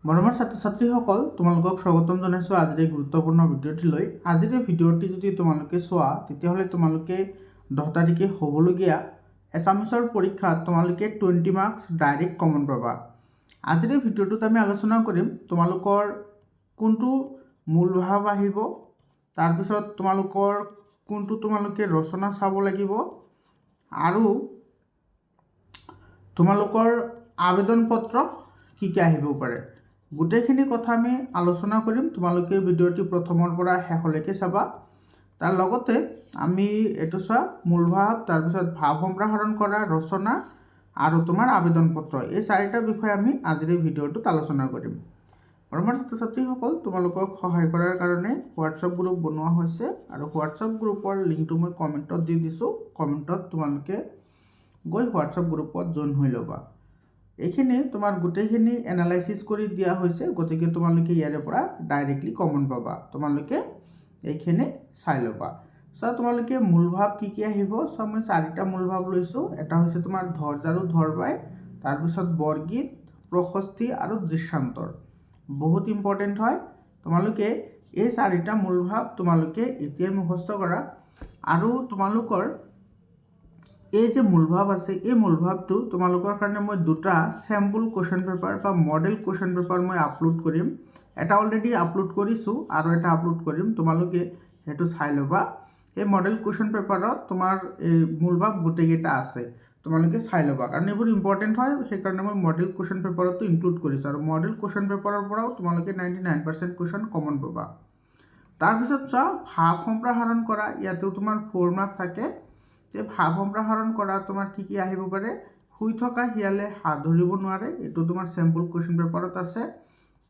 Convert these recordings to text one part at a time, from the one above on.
মৰমৰ ছাত্ৰ ছাত্ৰীসকল, তোমালোকক স্বাগতম জনাইছোঁ আজিৰ এই গুৰুত্বপূৰ্ণ ভিডিঅ'টিলৈ। আজিৰ এই ভিডিঅ'টি যদি তোমালোকে চোৱা, তেতিয়াহ'লে তোমালোকে 10 তাৰিখে হ'বলগীয়া এছামিছৰ পৰীক্ষাত তোমালোকে 20 মাৰ্কছ ডাইৰেক্ট কমন পাবা। আজিৰ এই ভিডিঅ'টোত আমি আলোচনা কৰিম তোমালোকৰ কোনটো মূল ভাৱ আহিব, তাৰপিছত তোমালোকৰ কোনটো তোমালোকে ৰচনা চাব লাগিব আৰু তোমালোকৰ আবেদন পত্ৰ কি কি আহিব পাৰে, গোটেইখিনি কথা আমি আলোচনা কৰিম। তোমালোকে ভিডিঅ'টি প্ৰথমৰ পৰা শেষলৈকে চাবা। তাৰ লগতে আমি এইটো চোৱা, মূলভাৱ, তাৰপিছত ভাৱ সম্প্ৰসাৰণ কৰা, ৰচনা আৰু তোমাৰ আবেদন পত্ৰ, এই চাৰিটা বিষয়ে আমি আজিৰ এই ভিডিঅ'টোত আলোচনা কৰিম। মৰমৰ ছাত্ৰ ছাত্ৰীসকল, তোমালোকক সহায় কৰাৰ কাৰণে হোৱাটছআপ গ্ৰুপ বনোৱা হৈছে আৰু হোৱাটছআপ গ্ৰুপৰ লিংকটো মই কমেণ্টত দি দিছোঁ। কমেণ্টত তোমালোকে গৈ হোৱাটছআপ গ্ৰুপত জইন হৈ ল'বা। এইখিনি তোমাৰ গোটেইখিনি এনালাইচিছ কৰি দিয়া হৈছে, গতিকে তোমালোকে ইয়াৰে পৰা ডাইৰেক্টলি কমন পাবা। তোমালোকে এইখিনি চাই ল'বা। চ' তোমালোকে মূলভাৱ কি কি আহিব? চ' মই চাৰিটা মূলভাৱ লৈছোঁ। এটা হৈছে তোমাৰ ধৰ ঝাৰু ধৰবাই, তাৰপিছত বৰগীত, প্ৰশস্তি আৰু দৃশ্যান্তৰ। বহুত ইম্পৰ্টেণ্ট হয়। তোমালোকে এই চাৰিটা মূলভাৱ তোমালোকে এতিয়াই মুখস্থ কৰা। আৰু তোমালোকৰ এই যে মূলভাৱ আছে, এই মূলভাৱটো তোমালোকৰ কাৰণে মই দুটা চেম্পল কুৱেশ্যন পেপাৰ বা মডেল কুৱেশ্যন পেপাৰ মই আপলোড কৰিম। এটা অলৰেডি আপলোড কৰিছোঁ আৰু এটা আপলোড কৰিম, তোমালোকে সেইটো চাই ল'বা। এই মডেল কুৱেশ্যন পেপাৰত তোমাৰ এই মূলভাৱ গোটেইকেইটা আছে, তোমালোকে চাই ল'বা। কাৰণ এইবোৰ ইম্পৰ্টেণ্ট হয়, সেইকাৰণে মই মডেল কুৱেশ্যন পেপাৰতো ইনক্লুড কৰিছোঁ। আৰু মডেল কুৱেশ্যন পেপাৰৰ পৰাও তোমালোকে 99% কুৱেশ্যন কমন পাবা। তাৰপিছত চোৱা, ভাৱ সম্প্ৰসাৰণ কৰা, ইয়াতেও তোমাৰ 4 মাৰ্ক থাকে। এই ভাৱ সম্প্ৰসাৰণ কৰা তোমাৰ কি কি আহিব পাৰে? শুই থকা শিয়ালে হাঁহ ধৰিব নোৱাৰে, এইটো তোমাৰ চেম্পল কুৱেশ্যন পেপাৰত আছে।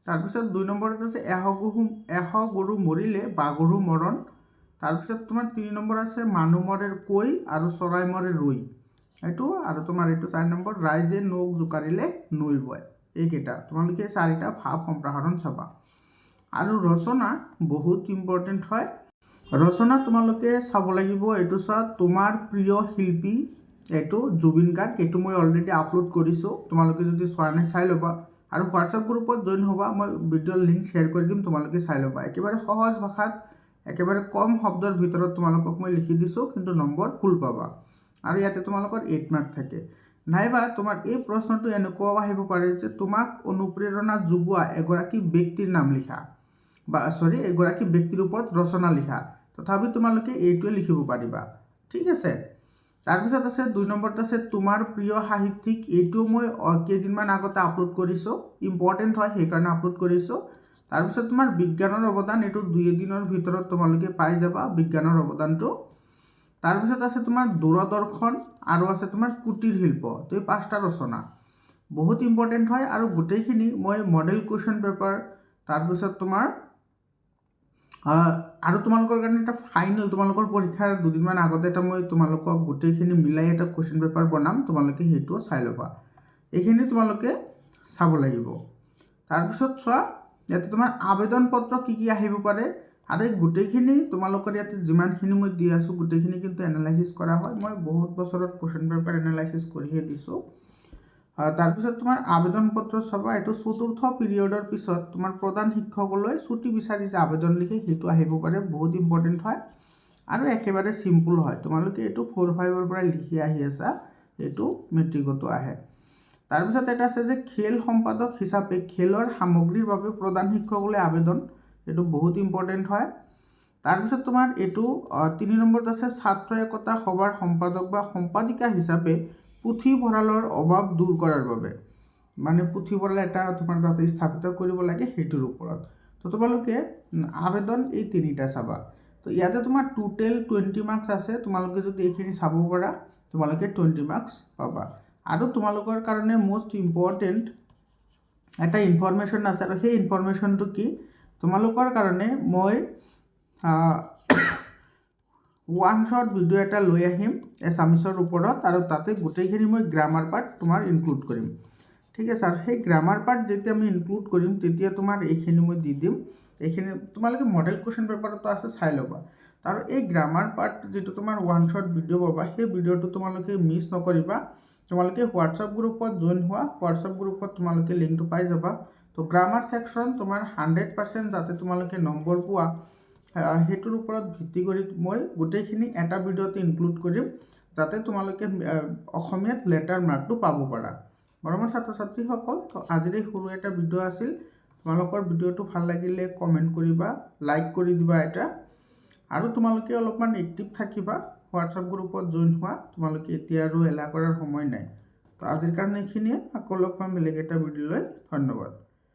তাৰপিছত 2 নম্বৰত আছে 100 গৰু মৰিলে বাঘৰো মৰণ। তাৰপিছত তোমাৰ 3 নম্বৰ আছে মানুহ মৰে কৈ আৰু চৰাই মৰে ৰৈ, এইটো। আৰু তোমাৰ এইটো 4 নম্বৰ, ৰাইজে নৌক জোকাৰিলে নৈ বয়। এইকেইটা তোমালোকে চাৰিটা ভাৱ সম্প্ৰসাৰণ চাবা। আৰু ৰচনা বহুত ইম্পৰ্টেণ্ট হয়। ৰচনা তোমালোকে চাব লাগিব। এইটো চোৱা, তোমাৰ প্ৰিয় শিল্পী, এইটো জুবিন গাৰ্গ। এইটো মই অলৰেডি আপলোড কৰিছোঁ, তোমালোকে যদি চোৱা নাই চাই ল'বা। আৰু হোৱাটছআপ গ্ৰুপত জইন হ'বা, মই ভিডিঅ'ৰ লিংক শ্বেয়াৰ কৰি দিম, তোমালোকে চাই ল'বা। একেবাৰে সহজ ভাষাত, একেবাৰে কম শব্দৰ ভিতৰত তোমালোকক মই লিখি দিছোঁ, কিন্তু নম্বৰ ফুল পাবা। আৰু ইয়াতে তোমালোকৰ 8 মাৰ্ক থাকে। নাইবা তোমাৰ এই প্ৰশ্নটো এনেকুৱাও আহিব পাৰে যে তোমাক অনুপ্ৰেৰণা যোগোৱা এগৰাকী ব্যক্তিৰ নাম লিখা বা চৰি, এগৰাকী ব্যক্তিৰ ওপৰত ৰচনা লিখা। তথাপি তোমালোকে এইটোৱে লিখিব পাৰিবা, ঠিক আছে? তাৰপিছত আছে 2 নম্বৰত আছে তোমাৰ প্ৰিয় সাহিত্যিক। এইটোও মই কেইদিনমান আগতে আপলোড কৰিছোঁ। ইম্পৰ্টেণ্ট হয়, সেইকাৰণে আপলোড কৰিছোঁ। তাৰপিছত তোমাৰ বিজ্ঞানৰ অৱদান, এইটো দুই এদিনৰ ভিতৰত তোমালোকে পাই যাবা বিজ্ঞানৰ অৱদানটো। তাৰপিছত আছে তোমাৰ দূৰদৰ্শন আৰু আছে তোমাৰ কুটিৰ শিল্প। তো এই পাঁচটা ৰচনা বহুত ইম্পৰ্টেণ্ট হয়। আৰু গোটেইখিনি মই মডেল কুৱেশ্যন পেপাৰ, তাৰপিছত তোমাৰ আৰু তোমালোকৰ কাৰণে এটা ফাইনেল, তোমালোকৰ পৰীক্ষাৰ দুদিনমান আগতে এটা মই তোমালোকক গোটেইখিনি মিলাই এটা কুৱেশ্যন পেপাৰ বনাম, তোমালোকে সেইটোও চাই ল'বা। এইখিনি তোমালোকে চাব লাগিব। তাৰপিছত চোৱা, ইয়াতে তোমাৰ আবেদন পত্ৰ কি কি আহিব পাৰে। আৰু এই গোটেইখিনি তোমালোকৰ ইয়াতে যিমানখিনি মই দি আছোঁ, গোটেইখিনি কিন্তু এনালাইচিছ কৰা হয়। মই বহুত বছৰত কুৱেশ্যন পেপাৰ এনালাইচিছ কৰিহে দিছোঁ। তাৰপিছত তোমাৰ আবেদন পত্ৰ চাবা। এইটো চতুৰ্থ পিৰিয়ডৰ পিছত তোমাৰ প্ৰধান শিক্ষকলৈ ছুটি বিচাৰি যে আবেদন লিখে, সেইটো আহিব পাৰে। বহুত ইম্পৰ্টেণ্ট হয় আৰু একেবাৰে চিম্পুল হয়। তোমালোকে এইটো ফ'ৰ ফাইভৰ পৰাই লিখি আহি আছা, এইটো মেট্ৰিকতো আহে। তাৰপিছত এটা আছে যে খেল সম্পাদক হিচাপে খেলৰ সামগ্ৰীৰ বাবে প্ৰধান শিক্ষকলৈ আবেদন, এইটো বহুত ইম্পৰ্টেণ্ট হয়। তাৰপিছত তোমাৰ এইটো 3 নম্বৰত আছে ছাত্ৰ একতা সভাৰ সম্পাদক বা সম্পাদিকা হিচাপে পুথিভঁৰালৰ অভাৱ দূৰ কৰাৰ বাবে, মানে পুথিভঁৰাল এটা তোমাৰ তাতে স্থাপিত কৰিব লাগে, সেইটোৰ ওপৰত। তো তোমালোকে আবেদন এই তিনিটা চাবা। তো ইয়াতে তোমাৰ টোটেল 20 মাৰ্কছ আছে। তোমালোকে যদি এইখিনি চাব পাৰা, তোমালোকে 20 মাৰ্কছ পাবা। আৰু তোমালোকৰ কাৰণে মষ্ট ইম্পৰ্টেণ্ট এটা ইনফৰমেশ্যন আছে। আৰু সেই ইনফৰমেশ্যনটো কি? তোমালোকৰ কাৰণে মই ওৱান শ্বট ভিডিঅ' এটা লৈ আহিম এছামিছৰ ওপৰত আৰু তাতে গোটেইখিনি মই গ্ৰামাৰ পাৰ্ট তোমাৰ ইনক্লুড কৰিম, ঠিক আছে? আৰু সেই গ্ৰামাৰ পাৰ্ট যেতিয়া আমি ইনক্লুড কৰিম, তেতিয়া তোমাৰ এইখিনি মই দি দিম। এইখিনি তোমালোকে মডেল কুৱেশ্যন পেপাৰতো আছে, চাই ল'বা। আৰু এই গ্ৰামাৰ পাৰ্ট যিটো তোমাৰ ওৱান শ্বট ভিডিঅ' পাবা, সেই ভিডিঅ'টো তোমালোকে মিছ নকৰিবা। তোমালোকে হোৱাটছআপ গ্ৰুপত জইন হোৱা। হোৱাটছআপ গ্ৰুপত তোমালোকে লিংকটো পাই যাবা। তো গ্ৰামাৰ ছেকশ্যন তোমাৰ 100% যাতে তোমালোকে নম্বৰ পোৱা, সেইটোৰ ওপৰত ভিত্তি কৰি মই গোটেইখিনি এটা ভিডিঅ'তে ইনক্লুড কৰিম, যাতে তোমালোকে অসমীয়াত লেটাৰ মাৰ্কটো পাব পাৰা। মৰমৰ ছাত্ৰ ছাত্ৰীসকল, তো আজিৰ এই সৰু এটা ভিডিঅ' আছিল। তোমালোকৰ ভিডিঅ'টো ভাল লাগিলে কমেণ্ট কৰিবা, লাইক কৰি দিবা এটা, আৰু তোমালোকে অলপমান এক্টিভ থাকিবা, হোৱাটছআপ গ্ৰুপত জইন হোৱা। তোমালোকে এতিয়া আৰু এলাহ কৰাৰ সময় নাই। তো আজিৰ কাৰণে এইখিনিয়ে। আকৌ লগ পাম বেলেগ এটা ভিডিঅ' লৈ। ধন্যবাদ।